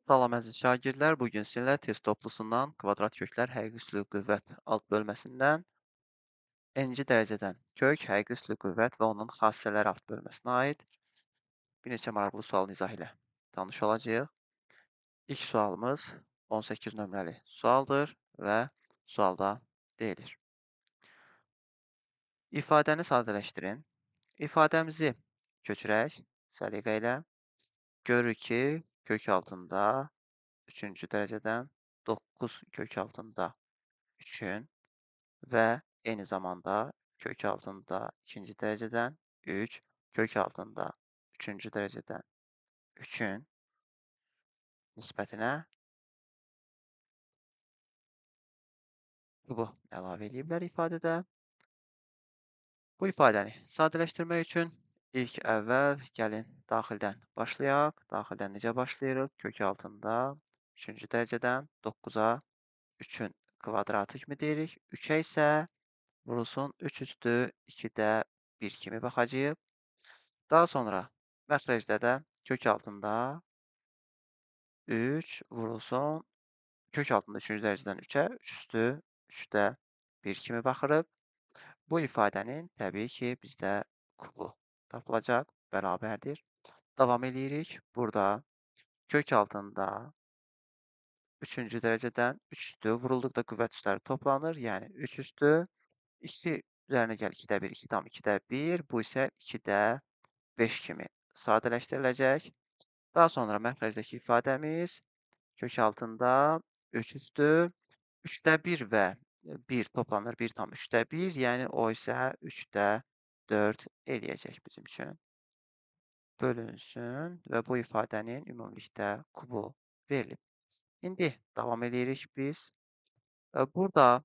Salam əziz şagirdlər, bu gün sizinlə test toplusundan kvadrat köklər həqiqi üslü qüvvət alt bölməsindən n-ci dərəcədən kök, həqiqi üslü qüvvət və onun xassələri alt bölməsinə aid bir neçə maraqlı sualın izahı ilə tanış olacağıq. İlk sualımız 18 nömrəli sualdır və sualda deyilir. İfadəni sadələşdirin. İfadəmizi köçürək səliqə ilə. Görürük ki, kök altında 3-cü dərəcədən 9 kök altında 3-ün və eyni zamanda kök altında 2-ci dərəcədən 3, kök altında 3-cü dərəcədən 3-ün nisbətinə kubu əlavə eləyiblər ifadədə. Bu ifadəni sadələşdirmək üçün ilk əvvəl gəlin daxildən başlayaq. Daxildən necə başlayırıq? Kök altında 3-cü dərəcədən 9-a 3-ün kvadratı kimi deyirik. 3-ə isə vurulsun 3 üstü 2-də 1 kimi baxacağıq. Daha sonra məxrəcdə də kök altında 3 vurulsun kök altında 3-cü dərəcədən 3-ə 3 üstü 3-də 1 kimi baxırıq. Bu ifadənin təbii ki, bizdə kubu tapılacaq, bərabərdir. Davam eləyirik. Burada kök altında 3-cü dərəcədən 3 üstü vurulduqda qüvvət üstləri toplanır. Yəni 3 üstü 2 üzərinə gəl 2-də 1, 2,2-də 1. Bu isə 2-də 5 kimi sadələşdiriləcək. Daha sonra məxrəcdəki ifadəmiz kök altında 3 üstü 3-də 1 və 1 toplanır 1,3-də 1. Yəni o isə 3-də 4 eləyəcək bizim üçün. Bölünsün və bu ifadənin ümumilikdə kubu verilib. İndi davam eləyirik biz. Burada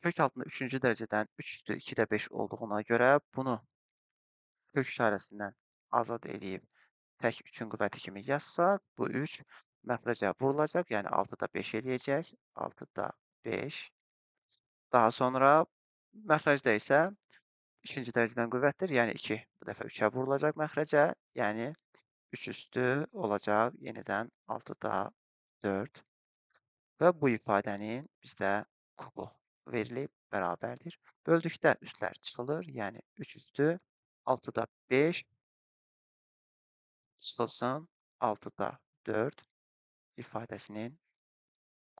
kök altında 3-cü dərəcədən 3 üstü 2-də 5 olduğuna görə bunu kök işarəsindən azad eləyib tək 3-ün qüvvəti kimi yazsaq, bu 3 məxrəcə vurulacaq, yəni 6-da 5 eləyəcək. 6-da 5. Daha sonra məxrəcdə isə 2-ci dərəcədən qüvvətdir, yəni 2 bu dəfə 3-ə vurulacaq məxrəcə, yəni 3 üstü olacaq yenidən 6-da 4 və bu ifadənin bizdə kubu verilib, bərabərdir. Böldükdə üstlər çıxılır, yəni 3 üstü 6-da 5 çıxılsın 6-da 4 ifadəsinin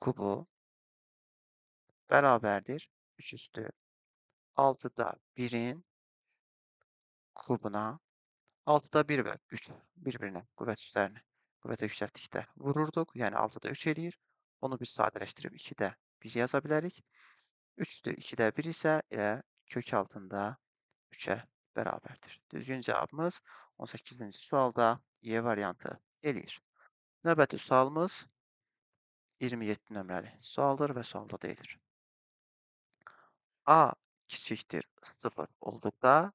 kubu bərabərdir 3 üstü 6-da 1-in kubuna. 6-da 1 və 3 bir-birinə qüvvət üstlərini qüvvətə yüksəltdikdə vururduq, yəni 6-da 3 eləyir. Onu biz sadələşdirib 2-də 1 yaza bilərik. 3 üstü 2-də 1 isə elə kök altında 3-ə bərabərdir. Düzgün cavabımız 18-ci sualda Y variantı eləyir. Növbəti sualımız 27 nömrəli sualdır və sualda deyilir. A kiçikdir 0 olduqda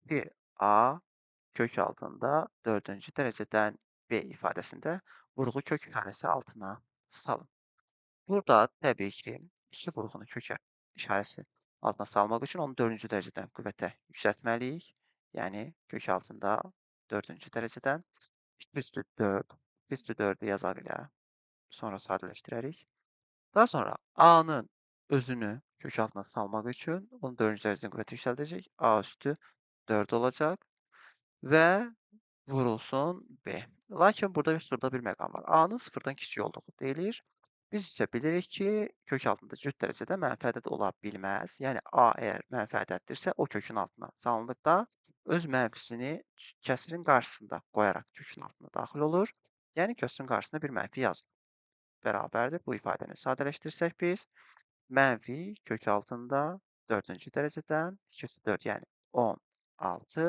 2A kök altında 4-cü dərəcədən B ifadəsində vurğu kök işarəsi altına salın. Burada təbii ki, 2 vurğunu kök işarəsi altına salmaq üçün onu 4-cü dərəcədən qüvvətə yüksəltməliyik. Yəni kök altında 4-cü dərəcədən 2 üstü 4, 2 üstü 4-ü yazaq ilə sonra sadələşdirərik. Daha sonra A-nın özünü kök altına salmaq üçün onu 4-cü dərəcədən qüvvətə yüksəldəcək. A üstü 4 olacaq və vurulsun B. Lakin burada bir xırda bir məqam var. A-nın sıfırdan kiçik olduğu deyilir. Biz isə bilirik ki, kök altında cüt dərəcədə mənfi ədəd ola bilməz. Yəni A əgər mənfi ədəddirsə, o kökün altına salındıqda öz mənfisini kəsirin qarşısında qoyaraq kökün altına daxil olur. Yəni kəsrin qarşısında bir mənfi yazılır. Bərabərdir. Bu ifadəni sadələşdirsək biz mənfi kök altında 4-cü dərəcədən 2 üstü 4, yəni 16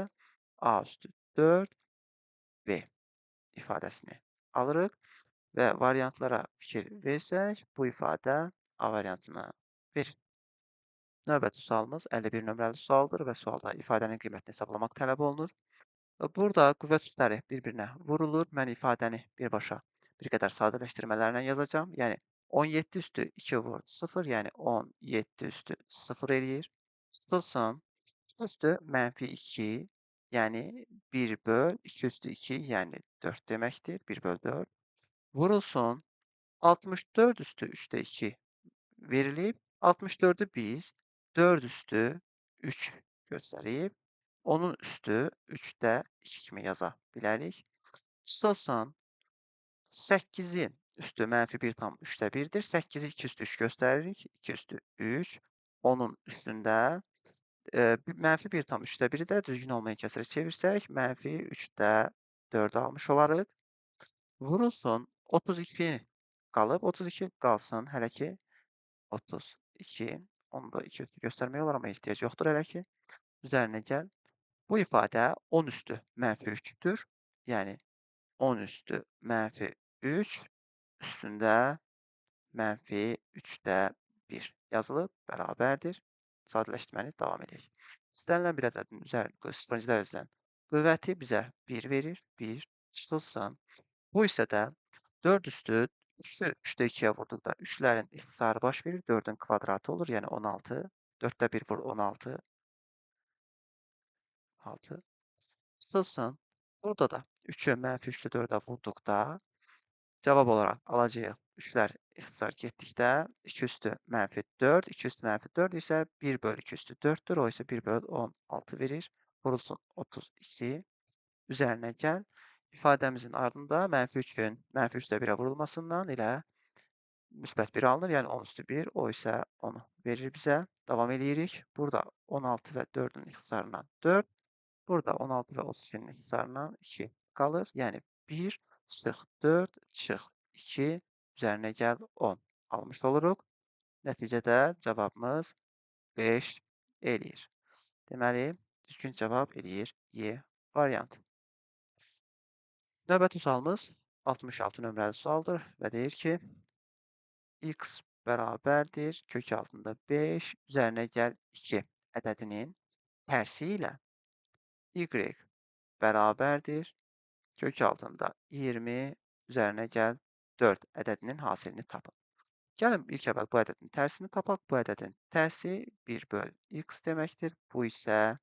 A üstü 4 B ifadəsini alırıq və variantlara fikir versək, bu ifadə A variantını verir. Növbəti sualımız 51 nömrəli sualdır və sualda ifadənin qiymətini hesablamaq tələb olunur. Burada qüvvət üstləri bir-birinə vurulur. Mən ifadəni birbaşa bir qədər sadələşdirmələrlə yazacağam. Yəni 17 üstü 2 vur 0, yəni 17 üstü 0 eləyir. Çıxılsın 2 üstü mənfi 2, yəni 1 böl 2 üstü 2, yəni 4 deməkdir. 1 böl 4. Vurulsun 64 üstü 3-də 2 verilib. 64-ü biz 4 üstü 3 göstərib. Onun üstü 3-də 2 kimi yaza bilərik. Çıxılsın 8-in üstü mənfi 1 tam 3-də 1-dir. 8-i 2 üstü 3 göstəririk. 2 üstü 3. Onun üstündə mənfi 1 tam 3-də 1-i də düzgün olmayan kəsrə çevirsək, mənfi 3-də 4 almış olarıq. Vurulsun 32 qalıb. 32 qalsın hələ ki 32. Onu da 2 üstü göstərmək olar, amma ehtiyac yoxdur hələ ki. Üzərinə gəl. Bu ifadə 10 üstü mənfi 3-dür. Yəni 10 üstü mənfi 3 üstündə mənfi 3-də 1 yazılıb, bərabərdir. Sadələşdirməni davam edək. İstənilən bir ədədin üzərində sıfırıncı dərəcədən qüvvəti bizə 1 verir. 1 çıxılsın. Bu hissədə 4 üstü 3-ü 3-də 2-yə vurduqda 3-lərin ixtisarı baş verir. 4-ün kvadratı olur, yəni 16. 4-də 1 vur 16. 6. Çıxılsın. Burada da 3-ü mənfi 3-də 4-ə vurduqda cavab olaraq alacağıq. 3-lər ixtisar getdikdə 2 üstü mənfi 4, 2 üstü mənfi 4 isə 1 böl 2 üstü 4-dür. O isə 1 böl 16 verir. Vurulsun 32. Üzərinə gəl. İfadəmizin ardında mənfi 3-ün mənfi 3-də 1-ə vurulmasından ilə müsbət 1 alınır. Yəni 10 üstü 1, o isə 10 verir bizə. Davam eləyirik. Burada 16 və 4-ün ixtisarından 4. Burada 16 və 32-nin ixtisarından 2 qalır. Yəni 1 çıx 4 çıx 2 üzərinə gəl 10 almış oluruq. Nəticədə cavabımız 5 eləyir. Deməli, düzgün cavab eləyir Y variantı. Növbəti sualımız 66 nömrəli sualdır və deyir ki, x bərabərdir kök altında 5 üzərinə gəl 2 ədədinin tərsi ilə y bərabərdir kök altında 20 üzərinə gəl 4 ədədinin hasilini tapın. Gəlin ilk əvvəl bu ədədin tərsini tapaq. Bu ədədin tərsi 1 böl x deməkdir. Bu isə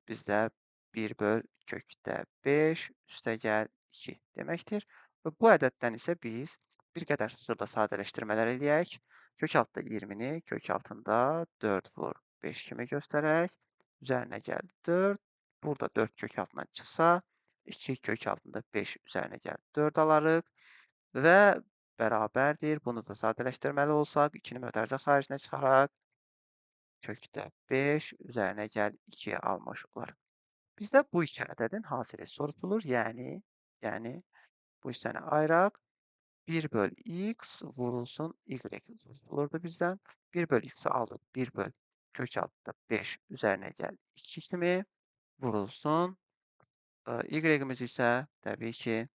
bizdə 1 böl kökdə 5 üstə gəl 2 deməkdir. Və bu ədəddən isə biz bir qədər xırda sadələşdirmələr eləyək. Kök altında 20-ni kök altında 4 vur 5 kimi göstərək. Üzərinə gəl 4. Burada 4 kök altından çıxsa 2 kök altında 5 üzərinə gəl 4 alarıq. Və bərabərdir. Bunu da sadələşdirməli olsaq, 2-ni mötərizə xaricinə çıxaraq kökdə 5 üzərinə gəl 2 almış olarıq. Bizdə bu iki ədədin hasili soruşulur. Yəni bu hissəni ayıraq. 1 böl x vurulsun y soruşulurdu bizdən. 1 böl x-i aldıq. 1 böl kök altında 5 üzərinə gəl 2 kimi vurulsun. Y-imiz isə təbii ki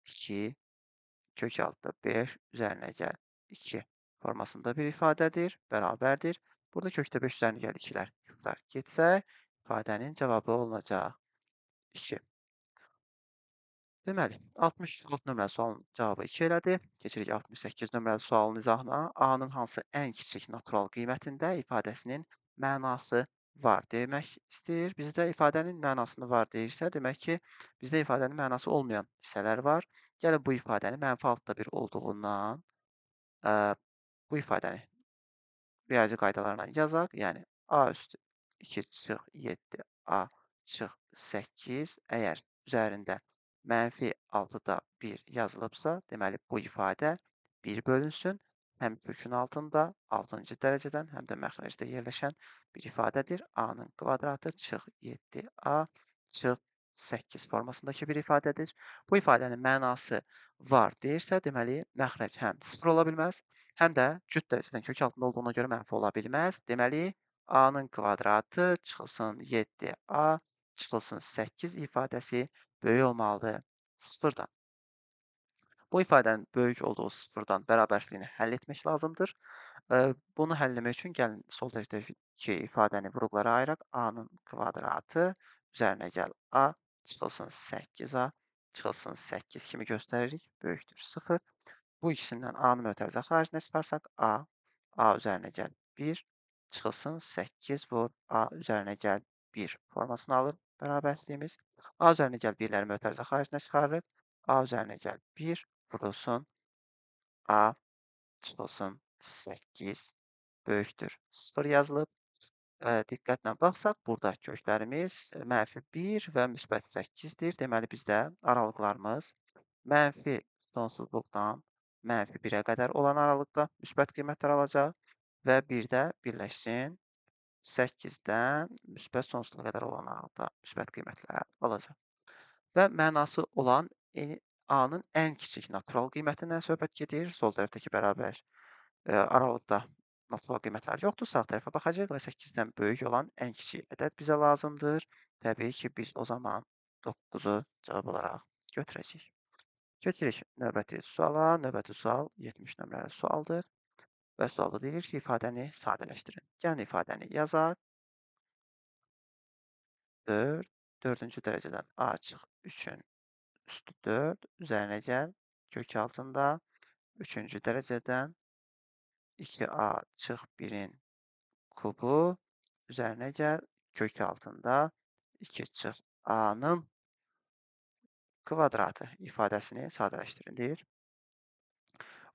2 kök altında 5 üzərinə gəl 2 formasında bir ifadədir, bərabərdir. Burada kökdə 5 üzərinə gəl 2-lər ixtisar getsə, ifadənin cavabı olunacaq 2. Deməli, 66 nömrəli sualın cavabı 2 elədi. Keçirik 68 nömrəli sualın izahına. A-nın hansı ən kiçik natural qiymətində ifadəsinin mənası var demək istəyir. Bizdə ifadənin mənasını var deyirsə, demək ki, bizdə ifadənin mənası olmayan hissələr var. Gəlin bu ifadəni mənfi 6-da 1 olduğundan bu ifadəni riyazi qaydalarla yazaq. Yəni A üstü 2 çıx 7, A çıx 8. Əgər üzərində mənfi 6-da 1 yazılıbsa, deməli bu ifadə 1 bölünsün. Həm kökün altında 6-cı dərəcədən, həm də məxrəcdə yerləşən bir ifadədir. A-nın kvadratı çıx 7A çıx 8 formasındakı bir ifadədir. Bu ifadənin mənası var deyirsə, deməli məxrəc həm 0 ola bilməz, həm də cüt dərəcədən kök altında olduğuna görə mənfi ola bilməz. Deməli, A-nın kvadratı çıxılsın 7A çıxılsın 8 ifadəsi böyük olmalıdır 0-dan. Bu ifadənin böyük olduğu 0-dan bərabərsizliyini həll etmək lazımdır. Bunu həll etmək üçün gəlin sol tərəfdəki ifadəni vurğulara ayıraq. A-nın kvadratı üzərinə gəl A çıxılsın 8A çıxılsın 8 kimi göstəririk. Böyükdür 0. Bu ikisindən A-nı mötərizə xaricinə çıxarsaq A, A üzərinə gəl 1 çıxılsın 8 vur A üzərinə gəl 1 formasını alır bərabərsizliyimiz. A üzərinə gəl 1-ləri mötərizə xaricinə çıxarırıq. A üzərinə gəl 1 vurulsun A çıxılsın 8 böyükdür 0 yazılıb. Diqqətlə baxsaq, burada köklərimiz mənfi 1 və müsbət 8-dir. Deməli, bizdə aralıqlarımız mənfi sonsuzluqdan mənfi 1-ə qədər olan aralıqda müsbət qiymətlər alacaq və 1 də birləşsin 8-dən müsbət sonsuzluğa qədər olan aralıqda müsbət qiymətlər alacaq. Və mənası olan A-nın ən kiçik natural qiymətindən söhbət gedir. Sol tərəfdəki bərabər aralıqda natural qiymətlər yoxdur. Sağ tərəfə baxacağıq və 8-dən böyük olan ən kiçik ədəd bizə lazımdır. Təbii ki, biz o zaman 9-u cavab olaraq götürəcəyik. Keçirik növbəti suala. Növbəti sual 70 nömrəli sualdır. Və sualda deyilir ki, ifadəni sadələşdirin. Gəlin ifadəni yazaq. 4, 4-cü dərəcədən A çıx 3-ün üstü 4, üzərinə gəl, kök altında 3-cü dərəcədən 2A çıx 1-in kubu, üzərinə gəl, kök altında 2 çıx A-nın kvadratı ifadəsini sadələşdirin, deyir.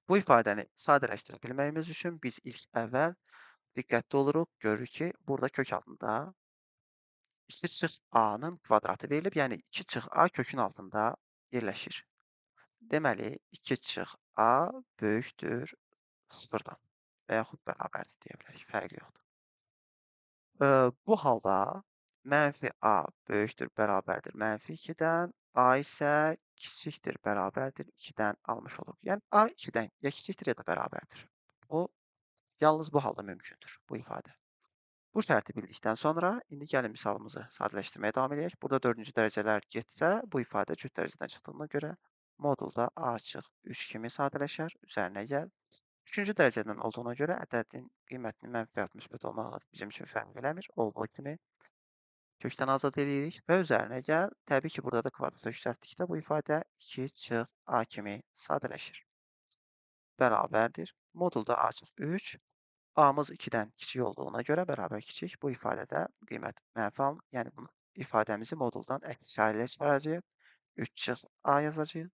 Bu ifadəni sadələşdirə bilməyimiz üçün biz ilk əvvəl diqqətli oluruq, görürük ki, burada kök altında 2 çıx A-nın kvadratı verilib, yəni 2 çıx A kökün altında yerləşir. Deməli, 2 çıx A böyükdür 0-dan və yaxud bərabərdir deyə bilərik, fərqi yoxdur. Bu halda mənfi A böyükdür, bərabərdir mənfi 2-dən, A isə kiçikdir, bərabərdir 2-dən almış oluruq. Yəni, A 2-dən ya kiçikdir ya da bərabərdir. O, yalnız bu halda mümkündür, bu ifadə. Bu şərti bildikdən sonra, indi gəlin misalımızı sadələşdirməyə davam edək. Burada 4-cü dərəcələr getsə, bu ifadə cüt dərəcədən çıxdığına görə modulda A çıx 3 kimi sadələşər, üzərinə gəl. 3-cü dərəcədən olduğuna görə ədədin qiymətinin mənfi və ya müsbət olmağı bizim üçün fərq eləmir. Olduğu kimi kökdən azad edirik və üzərinə gəl. Təbii ki, burada da kvadrata yüksəltdikdə bu ifadə 2 çıx A kimi sadələşir. Bərabərdir. Modulda A çıx 3. A-mız 2-dən kiçik olduğuna görə bərabər kiçik. Bu ifadədə qiymət mənfi alınır. Yəni, bunu ifadəmizi moduldan əks işarə ilə çıxaracağıq. 3 çıx A yazacağıq.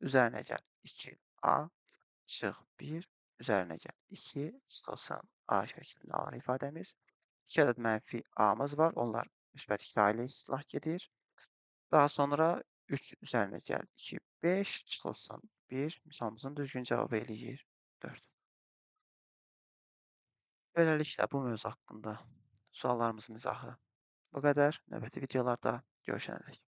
Üzərinə gəl 2A çıx 1. Üzərinə gəl 2 çıxılsın A şəklində alır ifadəmiz. 2 ədəd mənfi A-mız var. Onlar müsbət 2 A ilə islah gedir. Daha sonra 3 üzərinə gəl 2, 5 çıxılsın 1. Misalımızın düzgün cavabı eləyir 4. Beləliklə, bu mövzu haqqında suallarımızın izahı bu qədər. Növbəti videolarda görüşənədək.